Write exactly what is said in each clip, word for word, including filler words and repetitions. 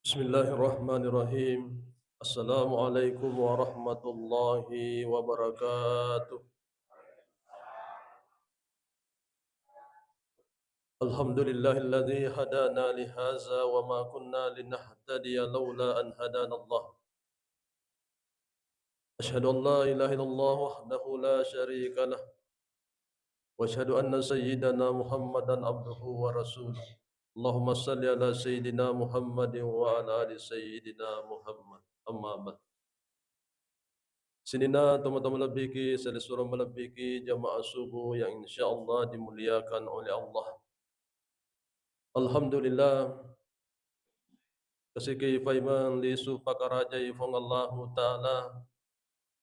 Bismillahirrahmanirrahim. Assalamualaikum warahmatullahi wabarakatuh. Alhamdulillahilladzi hadana lihaza wa ma kunna linahtadiya laula an hadanallah. Asyhadu an la ilaha illallah wahdahu la syarika lah. Wa asyhadu anna sayyidana Muhammadan abduhu wa rasuluh. Allahumma salli ala sayyidina Muhammadin wa ala ali sayyidina Muhammad. Amma ba'd. Sininna tomatoa malebbiki, silessureng malebbiki, jamaah subuh yang insyaallah dimuliakan oleh Allah. Alhamdulillah, kasiki paimeng lisu pakarajai Fuang Allahu Ta'ala,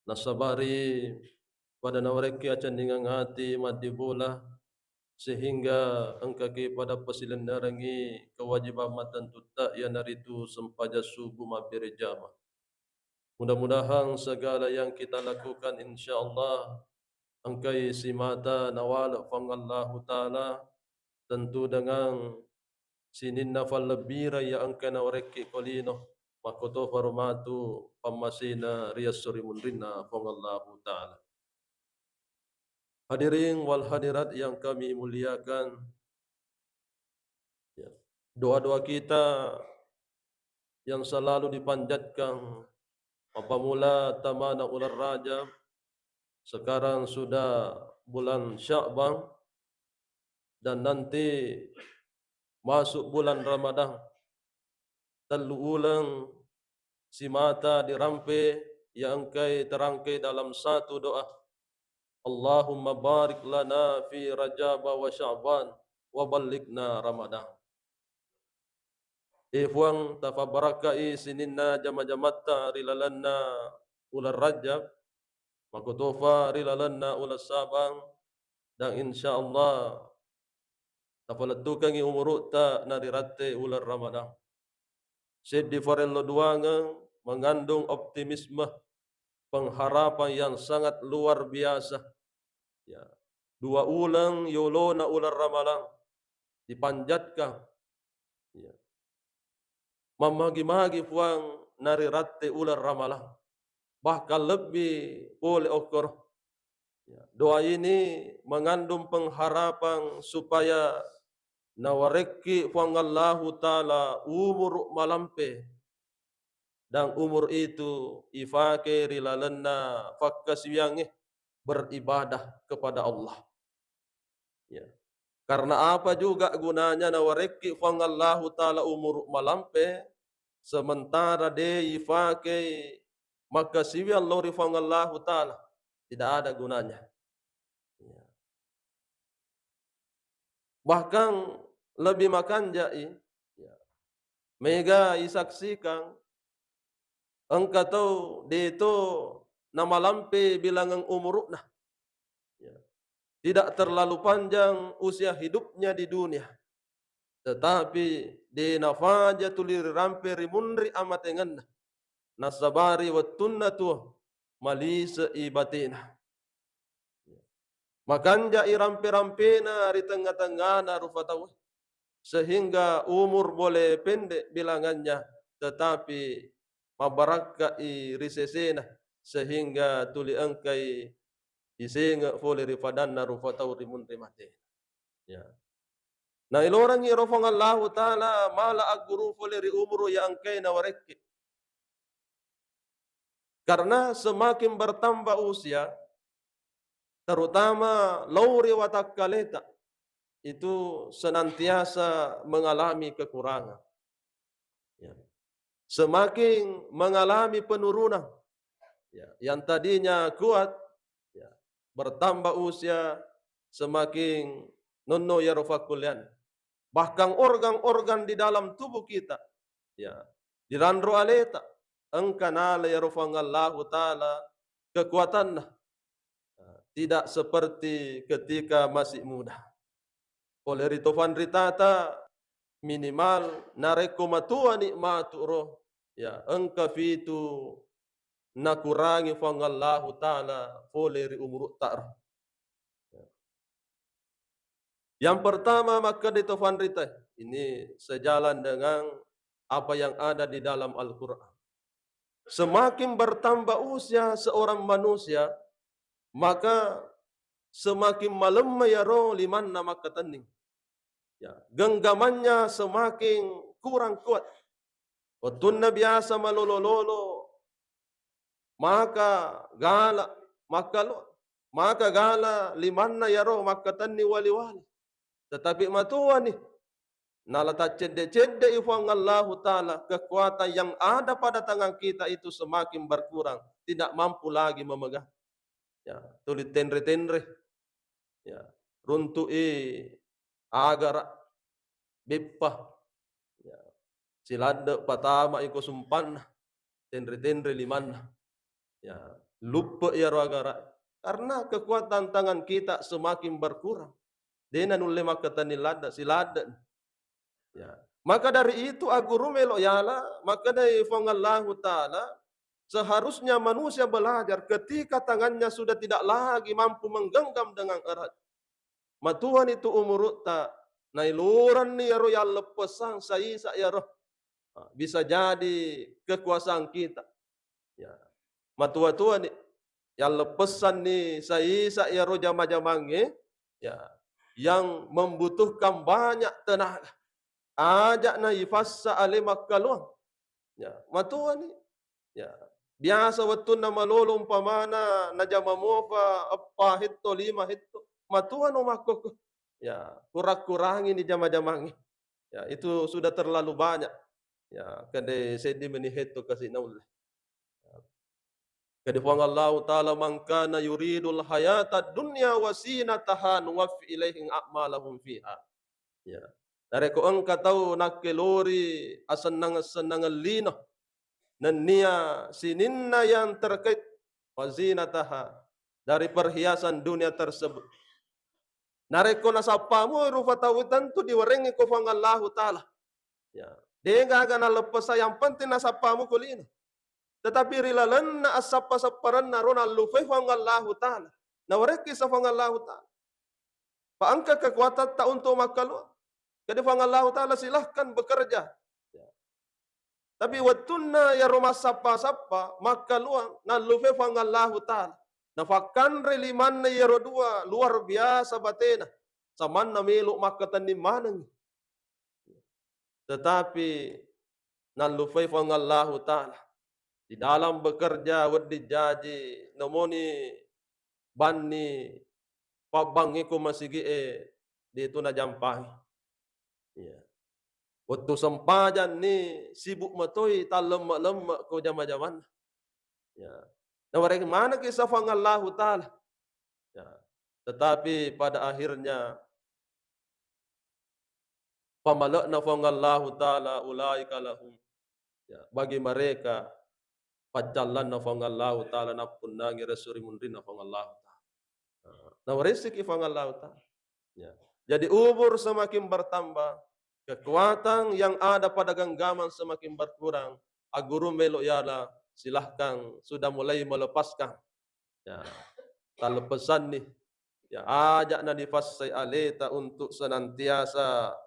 nasabari pada nawarekki acenningeng ati maddibola, sehingga engkaki pada pasilennerengngi kewajiban mattentutta, iyanaritu sempajang subuh mabbere jama. Mudah-mudahan segala yang kita lakukan, insyaallah, engkai simata nawale Fuang Allahu Ta'ala, tentu dengan sininna fallebbireng iya engka nawarekki ko lino, makkotofaro matu pammasena ri esso ri munrinna Fuang Allahu Ta'ala. Hadirin wal hadirat yang kami muliakan, ya, doa-doa kita yang selalu dipanjatkan apabila tamana ular Rajab, sekarang sudah bulan Sya'ban, dan nanti masuk bulan Ramadan. Tellu uleng simata dirampe, ya engkai terangke dalam satu doa. Allahumma barik lana fi Rajab wa Sya'ban wa ballighna Ramadan. E Fuang, tafabarakkai sininna jama-jamatta ri lalenna uleng Rajab, makkotofa ri lalenna uleng Sya'ban, dan insyaallah tafalettukengngi umuru'ta nariratte uleng Ramadan. Seddi farello duangeng mengandung optimisme, pengharapan yang sangat luar biasa. Ya, dua uleng yolona uleng Ramalang dipanjatkan. Ya. Mammagi-magi Fuang nariratte uleng Ramalang, bahkan lebbi pole okkoro. Ya, doa ini mengandung pengharapan supaya nawarekki Fuang Allahu Ta'ala umuru malampe, dan umur itu ifake ri lalenna fakkasiwiyangnge beribadah kepada Allah. Ya. Karena apa juga gunanya nawarekki Fuang Allahu Ta'ala umuru malampe, sementara de ifake makkasiwiang lao ri Fuang Allahu Ta'ala? Tidak ada gunanya. Ya. Bahkan lebih makanja'i, ya, mega isaksikan engka tau deto namalampe bilangeng umuru'na. Ya. Tidak terlalu panjang usia hidupnya di dunia, tetapi de nafaja tuli rirampe ri munri amatengenna. Nasabari wettunna tuo malise'i batena. Makanja'i rampe-rampena ri tengnga-tengngana rufa tauwe, sehingga umur boleh pendek bilangannya, tetapi mabarakka'i ri sesena, sehingga tuli engkai isenge fole ri fadanna rufa tau ri munri matena. Ya. Nailorengngi ero Fuang Allahu Ta'ala mala agguru fole ri umuru ya engkai nawarekki. Karena semakin bertambah usia, terutama lao ri watakkaleta, itu senantiasa mengalami kekurangan. Ya. Semakin mengalami penurunan. Ya, yang tadinya kuat, ya, bertambah usia, semakin nonno yaro fakkullean. Bahkan organ-organ di dalam tubuh kita, ya, di ranro aleta, engka nala yaro Fuang Allahu Ta'ala kekuatanna. Tidak seperti ketika masih muda. Pole ri to fanritata, minimal narekko matuani matu ro, ya, engka fitu nakurangi Fuang Allahu Ta'ala fole ri umuru'ta ro. Ya. Yang pertama, makkeda to fanrita, ini sejalan dengan apa yang ada di dalam Al-Quran. Semakin bertambah usia seorang manusia, maka semakin malemma iyaro limanna makkatenning. Ya, genggamannya semakin kurang kuat. Wettunna biasa malolo-lolo, maka gala makkaluang, maka gala limanna iyaro makkatenning wali-wali. Tetapi matuani, nala taccedde-cedde'i Puang Allahu Ta'ala, kekuatan yang ada pada tangan kita itu semakin berkurang, tidak mampu lagi memegang. Ya, tuli tenre-tenre. Ya, runtu'i agara, beppa. Ya, siladde patama iko sumpanna, tenre-tenre limanna. Ya, luppe iyaro agara. Karena kekuatan tangan kita semakin berkurang. Dena nulle makkatenning ladde, siladde. Ya. Maka dari itu, aguru melo yala, makkedai Puang Allahu Ta'ala, seharusnya manusia belajar ketika tangannya sudah tidak lagi mampu menggenggam dengan erat. Matuani tu umurutta, nailuranni iyaro yalleppessang saisa iyaro. Ah, bisa jadi kekuasaan kita. Ya. Matua-tuani, yalleppessanni saisa iyaro jama-jamangnge, ya, yang membutuhkan banyak tenaga. Aja'na ifassa ale makkaluang. Ya, matuani. Ya, biasa wettunna malolo umpamana najama mopa eppa hetto, lima hetto. Matuano makkokko. Ya, kurang-kurangi ni jama-jamangnge. Ya, itu sudah terlalu banyak. Ya, kede seddi meni hetto kasi naulle. Ya. Kede Puang Allahu Ta'ala, "Man kana yuridul hayatad dunya wa zinataha nuwaffi ilaihim a'malahum fiha." Ya. Narekko engka tau nakkelori asennang-sennangeng lino, nennia sininna yang terkait wa zinataha, dari perhiasan dunia tersebut. Narekko nasappamu rupa tau, tentu diwerengngi ko Puang Allahu Ta'ala. Ya. Degaga naleppesa, yang penting nasappamu ko lino. Tetapi ri lalenna assappa-sapparenna ro nallufai Puang Allahu Ta'ala. Nawerekki sa Puang Allahu Ta'ala. Fa engka kekuatatta untuk makkaluang. Jadi Puang Allahu Ta'ala, "Silahkan bekerja." Ya. Tapi wettunna iyaro massappa-sappa, makkaluang, nallufai Puang Allahu Ta'ala. Nafakkanre limanna iyaro dua, luar biasa batena. Samanna melo makkatenning maneng. Tetapi nallufai Puang Allahu Ta'ala. Di dalam bekerja, wedding jaji, namoni banni pabbangngi ko masigi'e, de tu najampangi. Iya. Wettu sempajanni sibuk matoi tallemme-lemme ko jama-jamanna. Ya. Nawerekki manekki sa Puang Allahu Ta'ala. Ya. Tetapi pada akhirnya, pamale'na Puang Allahu Ta'ala, "Ulaika lahum." Ya, bagi mereka, paccallanna Puang Allahu Ta'ala nappunnangi resu ri munrinna Puang Allahu Ta'ala. Nah, nawaresiki Puang Allahu Ta'ala. Ya. Jadi umur semakin bertambah, kekuatan yang ada pada genggaman semakin berkurang. Aguru melo yala, silahkan sudah mulai melepaskan. Ya, tallepesanni. Ya, aja'na dipassai aleta untuk senantiasa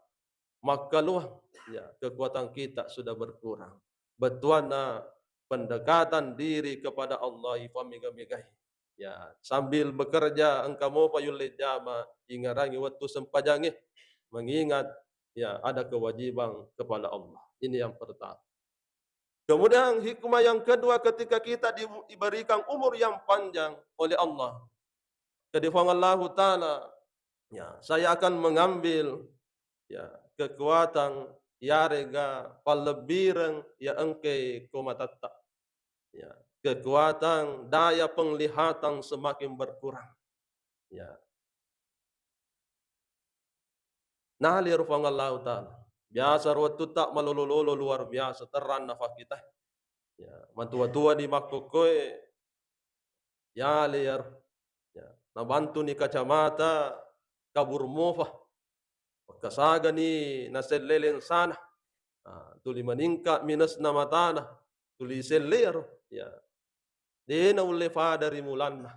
makkaluang. Ya, kekuatan kita sudah berkurang. Bettuanna pendekatan diri kepada Allah ipamega-megai. Ya, sambil bekerja engka mopa yulle jama, ingarangi wettu sempajangnge, mengingat, ya, ada kewajiban kepada Allah. Ini yang pertama. Kemudian hikmah yang kedua, ketika kita di-, diberikan umur yang panjang oleh Allah. Jadi Puang Allahu Ta'ala, ya, "Saya akan mengambil, ya, kekuatan, yarega pallebbireng ya engke ko matatta." Ya, kekuatan, daya penglihatan semakin berkurang. Ya. Nali ro Puang Allahu Ta'ala. Biasa ro wettutta malolo-lolo luar biasa, terranna fakkita. Ya, matua-tua di makkokkoe, yale yaro. Ya, nabantuni kacamata, kabur mofa. Pakkasagani naselle lensana. Ah, tuli meningkat minusna matana, tuli selle yaro. Ya. De naulle fada ri mulanna.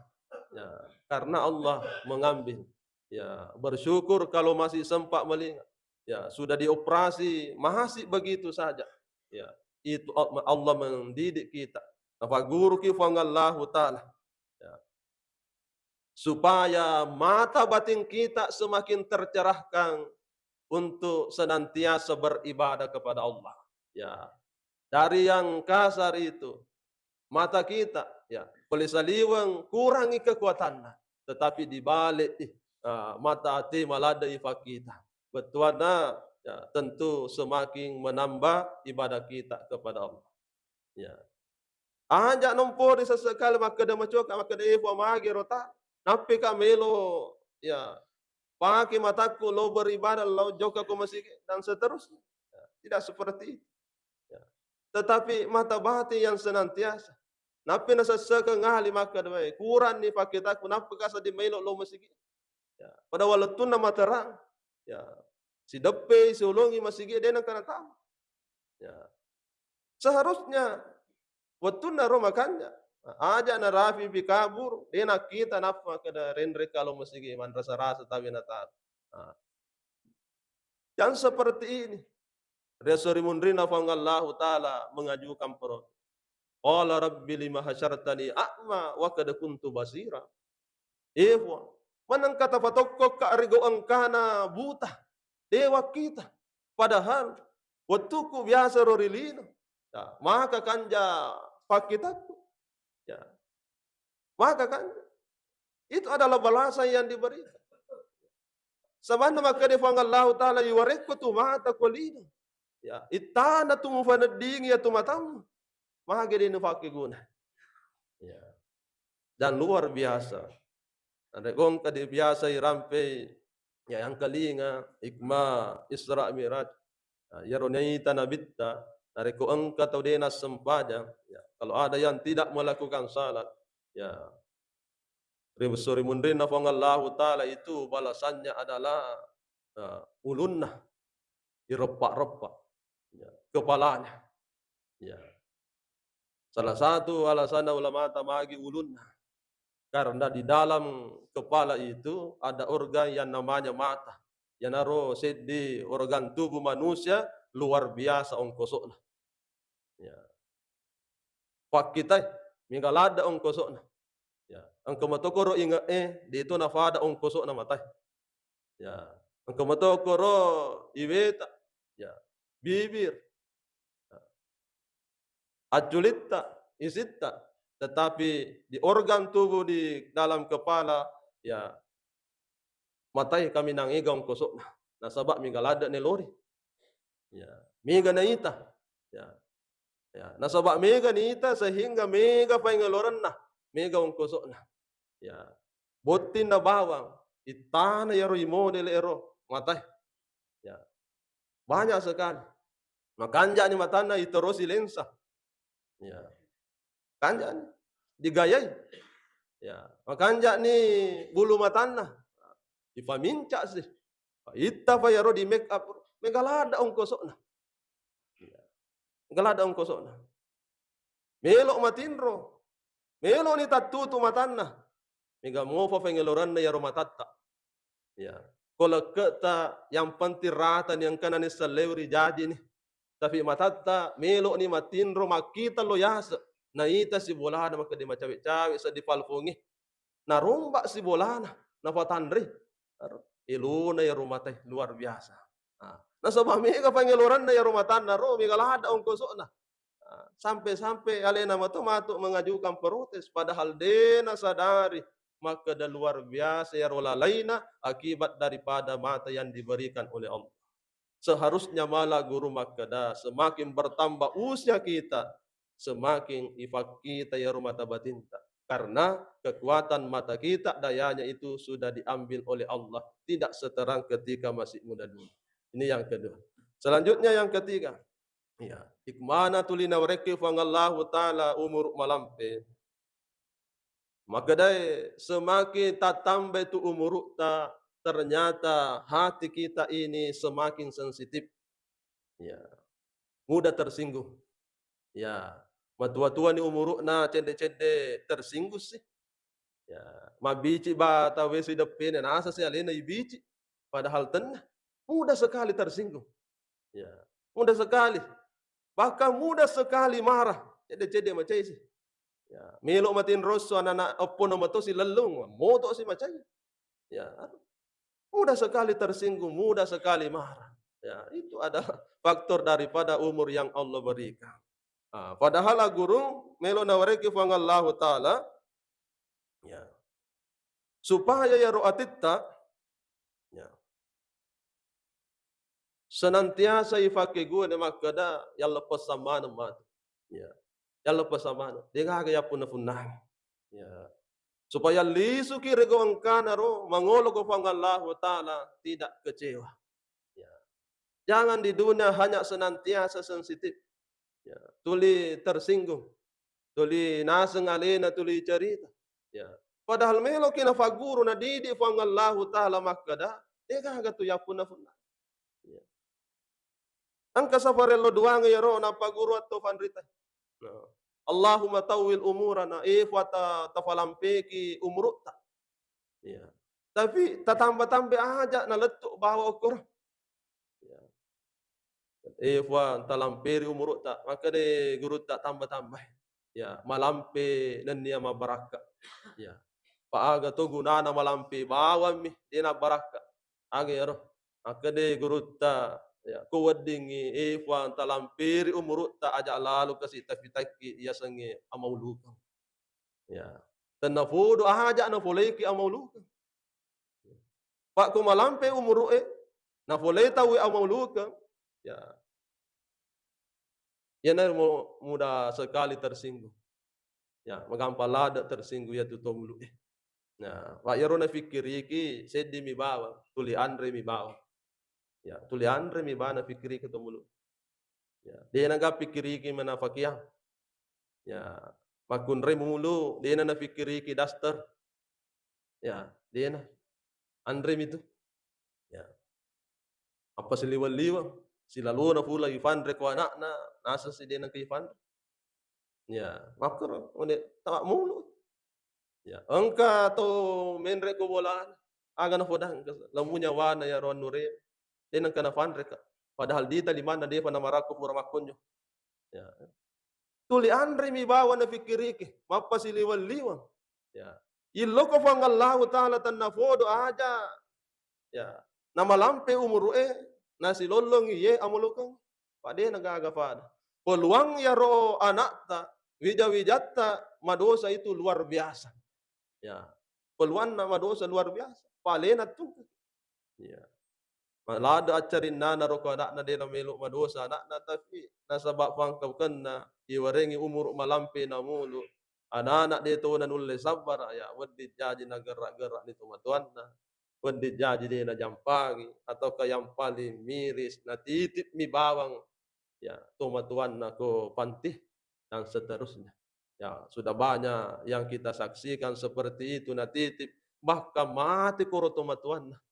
Ya, karena Allah mengambil. Ya, bersyukur kalau masih sempat melihat. Ya, sudah dioperasi, masih begitu saja. Ya, itu Allah mendidik kita. Nafagguruki Puang Allahu Ta'ala. Ya. Supaya mata batin kita semakin tercerahkan untuk senantiasa beribadah kepada Allah. Ya. Dari yang kasar itu, mata kita, ya, pole saliweng kurangi kekuatanna, tetapi dibalik, ih, ah, mata ati maladde ifak kita. Bettuanna, ya, tentu semakin menambah ibadah kita kepada Allah. Ya. Aja' nompo ri sesekali makkeda macoka, makkeda, "Eh, Puang, magi ro ta?" Nappi ka melo, ya, pake matakku lo beribadah, lo jokka ko masigi, dan seterusnya. Ya, tidak seperti itu. Ya. Tetapi mata batin yang senantiasa. Nappi nasessekeng ahli makkeda, "Weh, kuranni pakkitakku, nappi ka seddi melo lo masigi." Ya, pada walettunna materang, ya, sideppe, siolongi masigi, de nengka natama. Ya. Seharusnya wettunna ro makanja, aja' narapi pi kaburu, de nakkita nappa keda renre kalo masigi manrasa-rasa tabe natama. Nah. Yang seperti ini, reso ri munrinna Puang Allahu Ta'ala mengajukan protes. Qala rabbi lima hasyartani a'ma wa qad kuntu basira. Eh, Puang, manengka tapatokkokka ri gau engkana buta, de wakkita. Padahal wettuku biasa ro ri lino. Ya, maka kanja pakkitakku. Ya. Maka kanja. Itu adalah balasan yang diberikan. Sabanna makkeda Puang Allahu Ta'ala, "Iwarekko tu mata ko lino. Ya, ittana tu mufaneddingi ya tu matammu." Magi de nufakkeguna. Ya. Dan luar biasa. Narekko engka de biasa irampei, ya, yang kelinga, hikmah, Isra Mi'raj. Nah, iyaro naita nabitta, narekko engka tau de nassempajang, ya, kalau ada yang tidak melakukan salat, ya, ri-, ri munrinna Puang Allahu Ta'ala itu balasannya adalah, eh, ulunna, ireppa-reppa, ya, kepalanya. Ya. Salah satu alasanna ulamata magi ulunna, karena di dalam kepala itu ada organ yang namanya mata. Iyanaro seddi organ tubuh manusia luar biasa ongkoso'na. Ya. Pakkitai, mega ladde ongkoso'na. Ya, engka metokoro inge'e, de to nafada ongkoso'na matae. Ya, engka metokoro iweta, ya, bibir, ya, acculitta, isitta, tetapi di organ tubuh di dalam kepala, ya, matae kaminang ega ongkoso'na. Nasaba mega ladde nelori. Ya, mega naita. Ya. Ya, nasaba mega nita sehingga mega paingelorenna, mega ongkoso'na. Ya. Bottinna bawang, ittana iyaro imodele ero matae. Ya. Banyak sekali. Makanjani matanna iterosi lensa. Ya. Kanjani. Digayai. Ya. Makanjani bulu matanna. Ipamincak sih. Itta pa iyaro di make up, mega ladde ongkoso'na. Ya. Mega ladde ongkoso'na. Melo matinro. Melo ni tattutu matanna. Mega mofa pengeloranna iyaro matatta. Ya. Ko lekke'ta yang penting rata ni engkana ni selleuri jaji ni. Tapi matatta melo ni matinro makkita lo yase. Naita sibolana makkeda macawe-cawe seddi palfongi. Naromba sibolana, napatanre. Aro, elona iyaro matae luar biasa. Ah, nasaba mega pangeloranna iyaro matanna ro, mega ladde ongkoso'na. Ah, sampai-sampai alena mato matu mengajukan protes, padahal de nasadari makkeda luar biasa iyaro lalaina akibat daripada mata yang diberikan oleh Allah. Seharusnya malah guru makkeda, semakin bertambah usia kita, semakin ifakkita iyaro mata batinta. Karena kekuatan mata kita, dayanya itu sudah diambil oleh Allah, tidak seterang ketika masih muda dulu. Ini yang kedua. Selanjutnya yang ketiga, ya, hikmana tuli nawerekki Puang Allahu Ta'ala umuru malampe. Makkedae, semakin tattambai tu umuru'ta, ternyata hati kita ini semakin sensitif. Ya. Mudah tersinggung. Ya. Matua-tua ni umuru'na, cedde-cedde tersinggung sih. Ya. Mabici ba tau wesi deppene, nasa si alena ibici. Padahal tenna. Mudah sekali tersinggung. Ya. Mudah sekali. Bahkan mudah sekali marah. Cedde-cedde macai si. Ya, melo matinrosso anak-anak eppo na matosi lellung, moto si macai. Ya, mudah sekali tersinggung, mudah sekali marah. Ya, itu adalah faktor daripada umur yang Allah berikan. Ah, padahal agurung melo nawareki Puang Allahu Ta'ala, ya, supaya yaro atitta, ya, senantiasa ifakkeguna makkeda, yalleppessang maneng matu. Ya. Yalleppessang maneng. Degaga yappunna-punnangi. Ya. Supaya lisuki rego engkana ro, mangolo ko Puang Allahu Ta'ala tidak kecewa. Ya. Jangan di dunia hanya senantiasa sensitif. Ya. Tuli tersinggung. Tuli naseng alena, tuli cerita. Ya. Padahal meloki nafagguru, nadidi Puang Allahu Ta'ala makkeda, degaga tu yappunna-punnangi. Ya. Engka safarello duang iyaro napagguru atto fanrita. Nah. Allahumma tawwil umurana, eh, Puang ta-, tafalampeki umurutta. Ya. Tapi tatamba-tambe aja nalettu bawa okoro. Ya. Eh, Puang, talamperi umurutta, makkeda gurutta tamba-tambai. Ya, malampe nennia mabbarakka. Ya. Pa aga to gunana malampe bawammi, de nabbarakka. Aga iyaro. Makkeda gurutta, ya, ko weddingngi, eh, Puang, talamperi umurutta, aja lalo kasi tafitakki yasengnge amaulukeng. Ya. Tennapodo aja nafoleki amaulukeng. Pak, ko malampe umuru'e, nafolei tauwe amaulukeng, ya, iyana mu-, mudah sekali tersinggung. Ya, magampang lade tersinggung iyatu to mulu'e. Nah, Pak, iyaro nafikkiriki seddimi bawang, tuli anremi bawang. Ya, tuli anremi bawang nafikkiriki to mulu. Ya, dena ga pikkiriki manafakiang. Ya, makkunrai mulu, dena nafikkiriki daster. Ya, dena. Anremi tu. Ya. Apa siliweng-liweng, silalona pula ifanre ko anakna, naseng si dena ke ifanre. Ya, makkuro, ode tawa mulu. Ya, engka to menre ko bola, aga nafodang, lamu nyawana iyaro annure, de nengka nafanreka. Padahal dita limanna defa namarakko pura makkonjo. Ya. Tuli anremi bawang nafikkiriki, mappasiliweng-liweng. Ya. Illoko Puang Allahu Ta'ala tennapodo aja. Ya. Namalampe umuru'e, nasilollongi ye amulukeng. Padena gaga pada. Peluang iyaro anakta, wija-wijatta madosa itu luar biasa. Ya. Peluanna madosa luar biasa. Palena tu. Ya. Malada accarinnana roko anakna de namelo madosa anakna, tapi nasaba pangkaukenna iwarengi umuru malampe namulu, anana de to nanulle sabbara, ya, wedding jaji nagerra-gerra ni tomatoanna, wedding jaji de najampangi, ataukah yang paling miris natitip mi bawang, ya, tomatoanna ko panti, dan seterusnya. Ya, sudah banyak yang kita saksikan seperti itu, natitip, bahkan mate koro tomatoanna.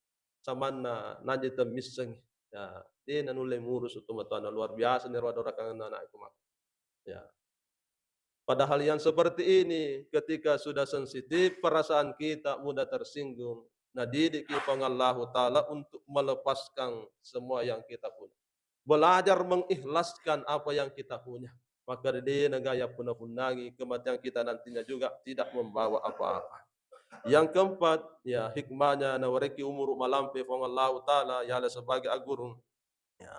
Samanna naje temmissengi. Ya, de nanulle murus tomatoanna, luar biasa ni ro adorakanna anakku mak. Ya. Padahal yang seperti ini, ketika sudah sensitif, perasaan kita mudah tersinggung. Nah, didiki Puang Allahu Ta'ala untuk melepaskan semua yang kita punya. Belajar mengikhlaskan apa yang kita punya. Maka de naga yappunna-punnangi, kematian kita nantinya juga tidak membawa apa-apa. Yang keempat, ya, hikmahnya nawareki umuru malampe Puang Allahu Ta'ala, yala sebagai agurung. Ya.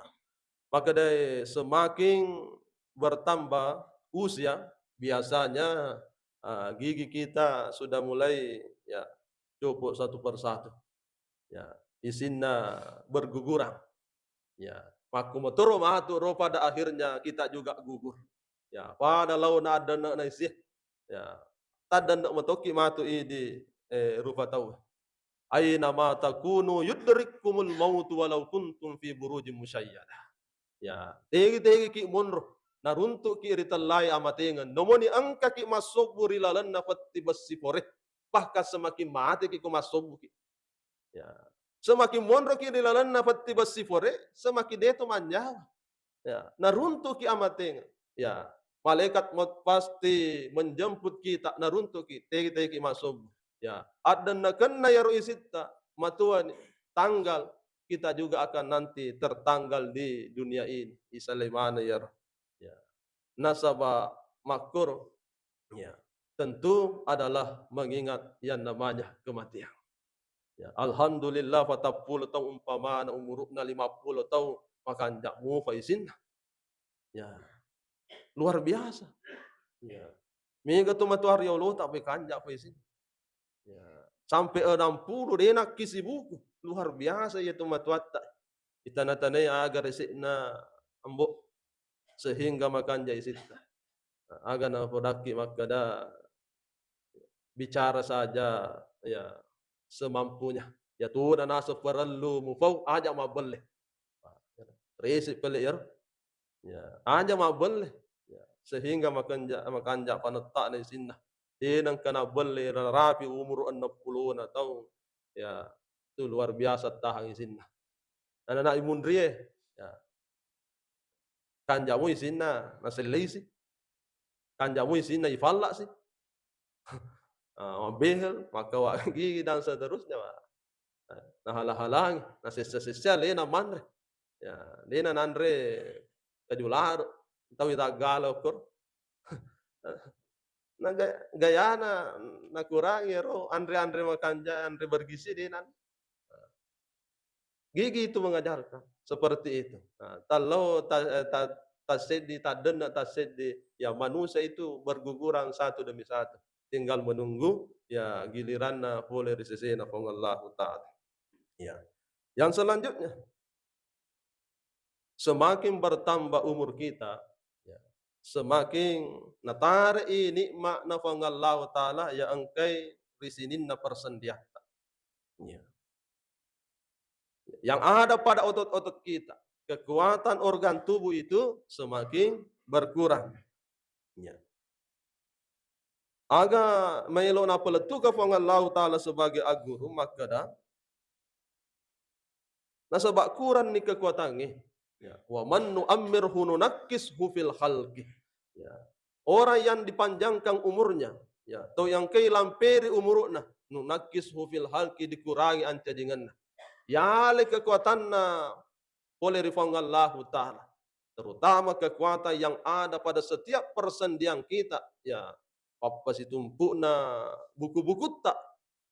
Maka dari semakin bertambah usia, biasanya, ah, gigi kita sudah mulai, ya, copot satu per satu. Ya, isinna berguguran. Ya, makkumotoro matu ro pada akhirnya kita juga gugur. Ya, pada laona addanna isi. Ya, taddanna matoki matu idi, eh, rupa tau. Aina ma takunu yudrikkumul mautu walau kuntum fi burujin musyayyada. Ya, tegi-tegi ki monro, naruntuk ki ritellai amatengen. Nomoni engka ki massobbu ri lalenna petti bessi pore. Bahkan semakin mate ki ko massobbu ki. Ya. Semakin monroki ri lalenna petti bessi pore, semakin deto manyawa. Ya, naruntuki amateng. Ya, malaikat maut pasti menjemput kita, naruntuki, tegi-tegi massobbu. Ya, addennakenna yaro isitta, matuani, tanggal, kita juga akan nanti tertanggal di dunia ini. Isalai mana yaro. Nasaba makkoro, ya, tentu adalah mengingat yang namanya kematian. Ya, alhamdulillah, patappulo taung umpamana, umuru'na lima pulo taung, makanja' mupa isinna. Ya, luar biasa. Ya. Mega tu matoa riolo tapi kanja' pa isinna. Ya, sampai enam puluh de' nakkisi buku. Luar biasa iya tu matoatta. Itana-tanai aga rese'na, Ambo, sehingga makanja' isitta. Aga napodakki makkeda, bicara saja, ya, semampunya. Ya, tu na naseng parellu mupau, aja' mabbelle. Rese' pale' iyaro. Ya, aja' mabbelle. Ya, sehingga makanja', makanja' panetta'na isinna. De' nengka nabbelle narapi umuru enneng pulona taung. Ya, tu luar biasa tahang isinna. Anana' imunrie, ya. Kanja' mu isinna, naselleisi. Kanja' mu isinna, ifalla'si. Ah, mabbehel, makkawa gigi dan seterusnya, Pak. Nahala-halangi, nasessa-sessa alena manre. Ya, de'na nanre kaju laro, tau itaggala okkoro. Na ga-, gayana nakurangi ero anre-anre makanja', anre bergizi de'na. Gigi itu mengajarkan seperti itu. Nah, tallo ta-, ta-, tasseddi, taddenna tasseddi, ya, manusia itu berguguran satu demi satu. Tinggal menunggu, ya, giliranna pole ri sesena Puang Allahu Ta'ala. Ya. Yang selanjutnya, semakin bertambah umur kita, ya, semakin natare'i nikmatna Puang Allahu Ta'ala ya engkai ri sininna persendiatta. Ya. Yang ada pada otot-otot kita, kekuatan organ tubuh itu semakin berkurang. Ya. Aga maelo napalettuka Puang Allahu Ta'ala sebagai agguru makkeda, nasaba kuranni kekuatangnge. Ya, wa man nu'ammirhu nunakkishu fil khalqi. Ya. Orang yang dipanjangkan umurnya, ya, atau yang kei lamperi umuru'na, nunakkishu fil khalqi, dikurangi ancajingenna. Yale kekuatanna pole ri Puang Allahu Ta'ala. Terutama kekuatan yang ada pada setiap persendian kita, ya, pappasitumpu'na buku-bukutta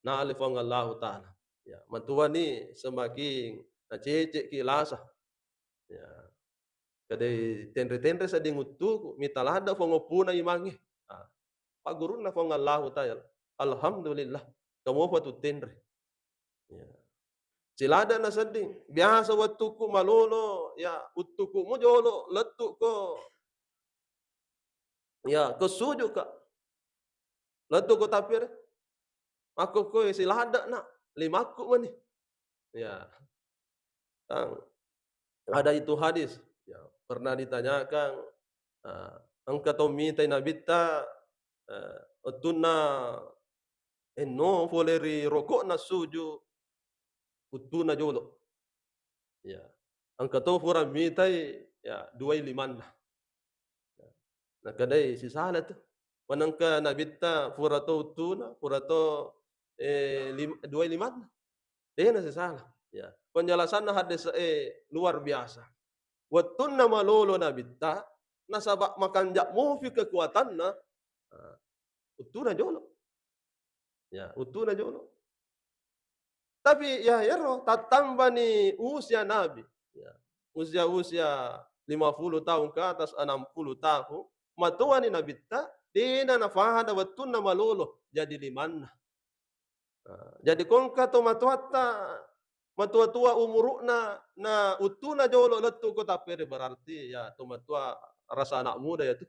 nale Puang Allahu Ta'ala. Ya, matuani semakin naceceki lasa. Ya. Kadai tenre-tenre sedding uttuku, mita ladde Puang oppuna imangnge. Ah, paggurunna Puang Allahu Ta'ala. Alhamdulillah, kamopa tu tenre. Ya. Siladde na sedding. Biasa wettukku malolo, ya, uttuku mo jolo, lettuko, ya, ko sujuka. Lettuko tapere. Makkukkue siladde na, limakku mani. Ya. Tang. Ada itu hadis, ya, pernah ditanyakan, ah, engka to mitai Nabitta, eh, wettunna enno pole ri roko'na suju, uttuna jolo. Ya. Engka to pura mitai, ya, duai limanna. Ya. Nakkadai sisala tu. Manengka Nabitta pura to uttuna, pura to, eh, lim-, duai limanna. Dena sisala. Ya. Penjelasanna hadis, eh, luar biasa. Wettunna malolo Nabitta, nasaba makanja mufi kekuatanna, ah, uttuna jolo. Ya, uttuna jolo. Tapi ya ero tattambani usia Nabi. Ya. Usia-usia lima puluh tahun ke atas, enam puluh tahun, matoani Nabitta, dena nafahada wettunna malolo jadi limanna. Nah, jadi ko engka to matoatta, matua-tua umuru'na, na uttuna jolo lettu ko tappere, berarti ya to matua rasa anak muda ya tu.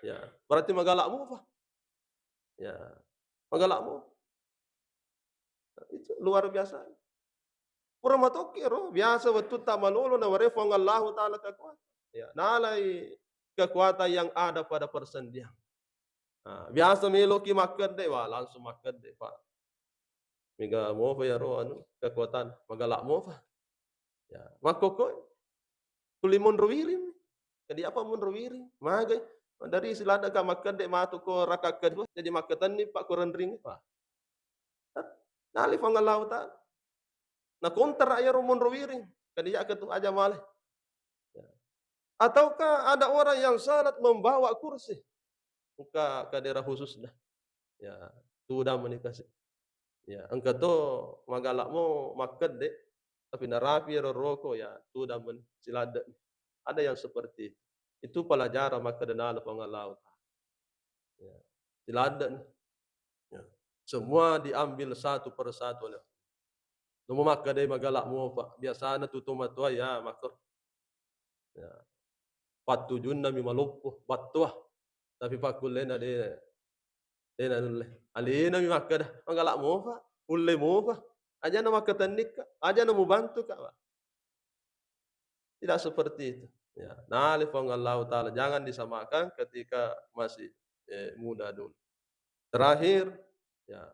Ya, berarti magala mupa. Ya, magala mu. Itu luar biasa. Pura matokki ro, biasa wettutta malolo nawarai Puang Allahu Ta'ala kekuatan. Ya, nalai kekuatan yang ada pada persendian. Nah, biasa meloki makkedde, wah, langsung makkedde, Pak. Mega mopa iyaro anu, kekuatan, magala mopa. Ya, makkokko tuli monro wiring. Jadi apa monro wiring? Magai. Dari siladaka makkedde matu ko raka kedua, jadi makkatenni Pak ko renring, Pak. Nali Puang Allahu Ta'ala. Na kontara iyaro monro wiring. Kadi ya ketu aja male. Ya. Ataukah ada orang yang salat membawa kursi? Engka kadera khusus dah. Ya, tudang meni kasi. Ya, engka to magala mo makkedde, tapi narapi ero roko, ya, tudang meni, siladde. Ada yang seperti itu. Itu pelajaran makkeda nala Puang Allahu Ta'ala. Ya, siladde. Ya. Semua diambil satu per satu oleh. Namo makkeda magala mofa, biasana tu tomatoa ya makkeda. Ya. Pattujunna mi maloppo, battoa. Tapi pakkullena de, de nanulle. Alena mi makkeda, magala mofa, ulle mofa. Aja na makkatennikka, aja na mubantuka, Pak. Tidak seperti itu. Ya, nale Puang Allahu Ta'ala, jangan disamakan ketika masih, eh, muda dulu. Terakhir, ya,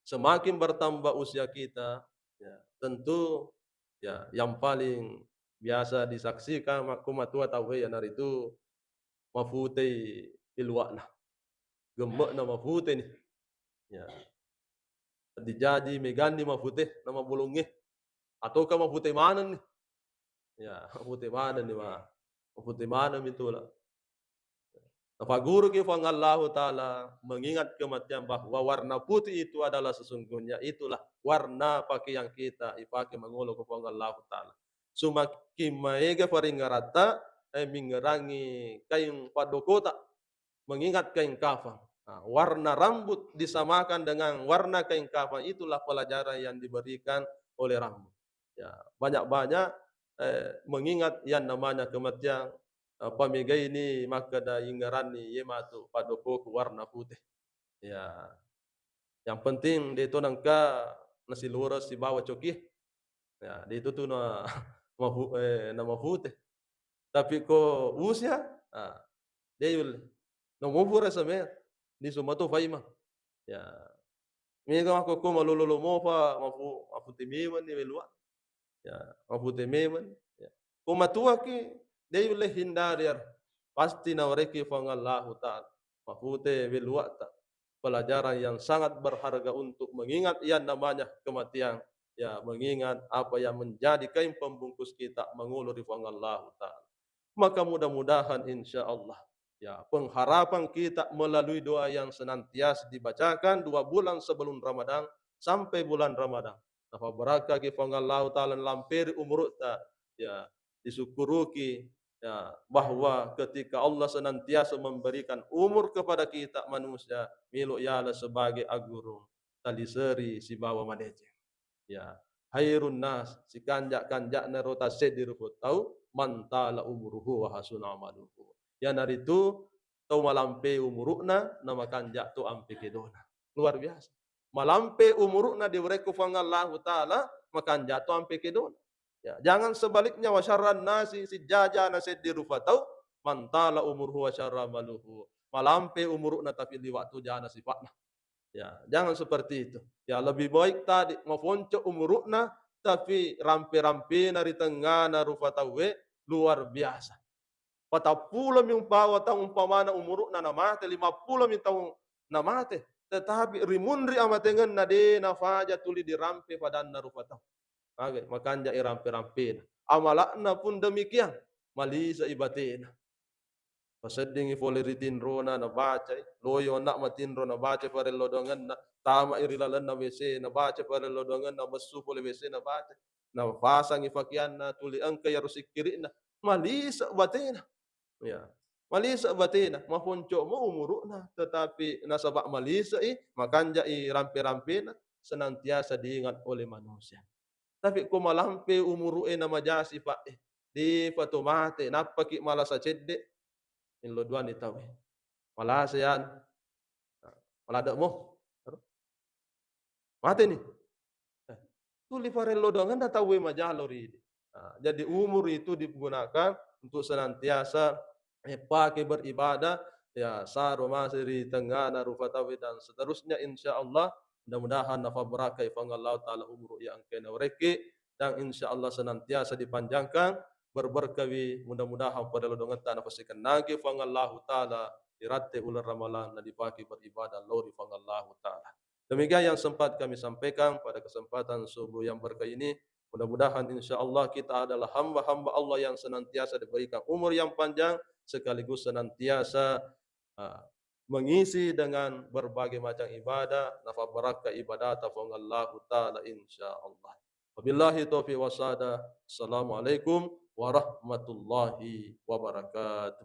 semakin bertambah usia kita, ya, tentu, ya, yang paling biasa disaksikan makku matua tauwe, ya, naritu mafutei iluwa'na. Gemme'na mafute ni. Ya. Dijaji meganni mafute nama bolongnge. Ataukah mafute maneng ni. Ya, mafute maneng ni, ma. Mafute maneng mi tula. Napaguruki Puang Allahu Ta'ala mengingat kematian bahwa warna putih itu adalah sesungguhnya itulah warna pakaian kita ipake mangolo ke Puang Allahu Ta'ala. Sumakin maega paringaratta, eh, mingerangi kain padokota, mengingat kain kafan. Nah, warna rambut disamakan dengan warna kain kafan, itulah pelajaran yang diberikan oleh rambut. Ya, banyak-banyak, eh, mengingat yang namanya kematian, eh, pamegai ni makkeda ingeranni ye matu padokoku warna putih. Ya. Yang penting de to nengka nasilureng sibawa coki. Ya, de itu tu na mafu-, eh, na mafute. Tapi ko usia, ah, de yulle. No mufura samea, di sumatu faima. Ya. Mega mako ko malolo mofa, mafu-, mafute memang ni welua. Ya, mafute memang. Ya. Ko matuaki, de yulle hindari ar. Pasti nawareki Puang Allahu Ta'ala. Mafute weluatta. Pelajaran yang sangat berharga untuk mengingat yang namanya kematian. Ya, mengingat apa yang menjadi kain pembungkus kita mangolo ri Puang Allahu Ta'ala. Maka mudah-mudahan insya Allah, ya, pengharapan kita melalui doa yang senantiasa dibacakan dua bulan sebelum Ramadan sampai bulan Ramadan. Nafabarakaki Puang Allahu Ta'ala lamperi umurutta, ya, disukkuruki, ya, bahwa ketika Allah senantiasa memberikan umur kepada kita manusia, melo yala sebagai agurung, taliseri sibawa madeceng. Ya, khairun nas, sikanja-kanja'na ro tasseddi rupa tau, man tala umruhu wa hasuna amaluhu. Yanaritu tau malampe umuru'na, na makanja to ampe kedona. Luar biasa. Malampe umuru'na diwerekku Puang Allahu Ta'ala, makanja to ampe kedona. Ya, jangan sebaliknya, wa syarran nasi, sijajana seddi rupa tau, man tala umruhu wa syarra amaluhu. Malampe umuru'na tapi liwa to jana sipa'na. Ya, jangan seperti itu. Ya, lebih baik tadi mafonco umuru'na, tapi rampe-rampena ri tengngana rupa tauwe luar biasa. Patappulo mi umpawa taung umpamana umuru'na namate, lima pulo mi taung namate, tetapi rimunri amatengenna de nafaja tuli dirampe padanna rupa tau. Aga, makanja i rampe-rampena. Amala'na pun demikian, malisa i batena. Paseddingi fole ri tinrona nabacai, loi onna matinro nabacai parello doangenna, tamai ri lalenna W C nabacai parello doangenna, messu fole W C nabacai, napasangi fakianna, tuli engka yaro sikkiri'na, malise batena. Ya. Malise batena, mafonco mo umuru'na, tetapi nasaba malise i, makanja i rampe-rampena, senantiasa diingat oleh manusia. Tapi ko malampe umuru'e namajasi, Pak, eh, depa to mate, nappaki malasa cedde, illo duani tau, eh. Malasa yan. Malade mo. Mate ni. Eh, tuli parello doangenna tauwe majalo ridi. Nah, jadi umur itu digunakan untuk senantiasa, eh, pake beribadah, ya, saro mase ri tengngana rupa tauwe dan seterusnya, insya Allah. Mudah-mudahan nafabbarakai Puang Allah Ta'ala umur yang engkae nawerekki, dan insya Allah senantiasa dipanjangkan, berberkawi, mudah-mudahan pada lodongetta napasikennangki Puang Allah Ta'ala di ratte uleng Ramalang na dipake beribadah lao ri Puang Allah Ta'ala. Demikian yang sempat kami sampaikan pada kesempatan subuh yang berkah ini. Mudah-mudahan, insya Allah, kita adalah hamba-hamba Allah yang senantiasa diberikan umur yang panjang, sekaligus senantiasa, ah, mengisi dengan berbagai macam ibadah, nafa barakka ibadah ta Puang Allahu Ta'ala, insya Allah. Wabillahi taufiq wasada. Assalamualaikum warahmatullahi wabarakatuh.